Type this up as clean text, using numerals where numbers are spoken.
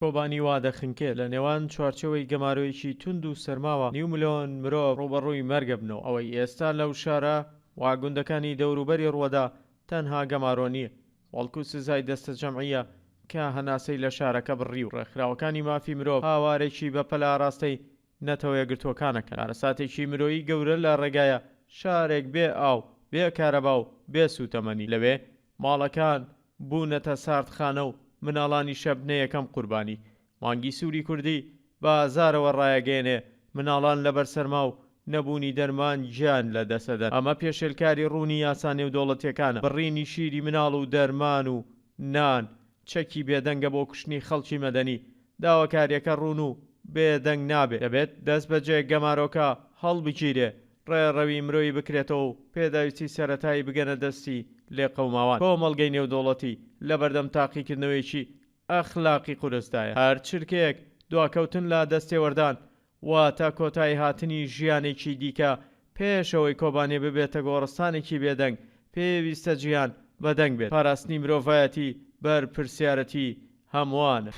کۆبانی وا دەخنکێ، لە نێوان چوارچێوەی گەمارۆیەکی توند و سەرماوە نیو ملێۆن مرۆڤ ڕووبەڕووی مەرگ ئەبنەوە. ئەوەی ئێستا لەو شارە و گوندەکانی دەوروبەری ڕووەدا تەنها گەمارۆ نییە، بەڵکو سزای دەستەجەمعییە کە هەناسەی لە شارەکە بڕی و ڕێکخراوەکانی مافی مرۆڤ هاوارێکی بەپەلە ئاراستەی نەتەوە یەکگرتووەکان ئەکەن. کارەساتێکی مرۆیی گەورە لە ڕێگایە، شارێک بێ ئاو، بێ کارەبا و بێ سووتەمەنی. لەوێ ماڵەکان بوونەتە ساردخانە و مناڵانی شەبنە یەکەم قوربانی. مانگی سووری کوردی بە ئازارەوە ڕایەگەیەنێ مناڵان لەبەر سەرما و نەبوونی دەرمان گیان لە دەسەدەن. ئەمە پێشێلکاری ڕوونی یاسا نێودەوڵەتیەکانە. بڕینی شیری مناڵ و دەرمان و نان چەکی بێدەنگە بۆ کوشتنی خەڵکی مەدەنی. داواکاریەکە ڕوون و بێدەنگ نابێ. دەبێت دەستبەجێ گەمارۆکە هەڵبگیرێ، ڕێڕەوی مرۆیی بکرێتەوە و پێداویستی سەرەتایی بگەنە دەستی لێقەوماوان. کۆمەڵگەی نێودەوڵەتی لەبەردەم تاقیکردنەوەیەکی ئەخلاقی قورسدایە. هەر چرکەیەک دواکەوتن لە دەستێوەردان واتە کۆتاییهاتنی ژیانێکی دیکە پێش ئەوەی کۆبانێ ببێتە گۆڕستانێکی بێدەنگ، پێویستە جیهان بەدەنگ بێت. پاراستنی مرۆڤایەتی بەرپرسیارەتی هەمووانە.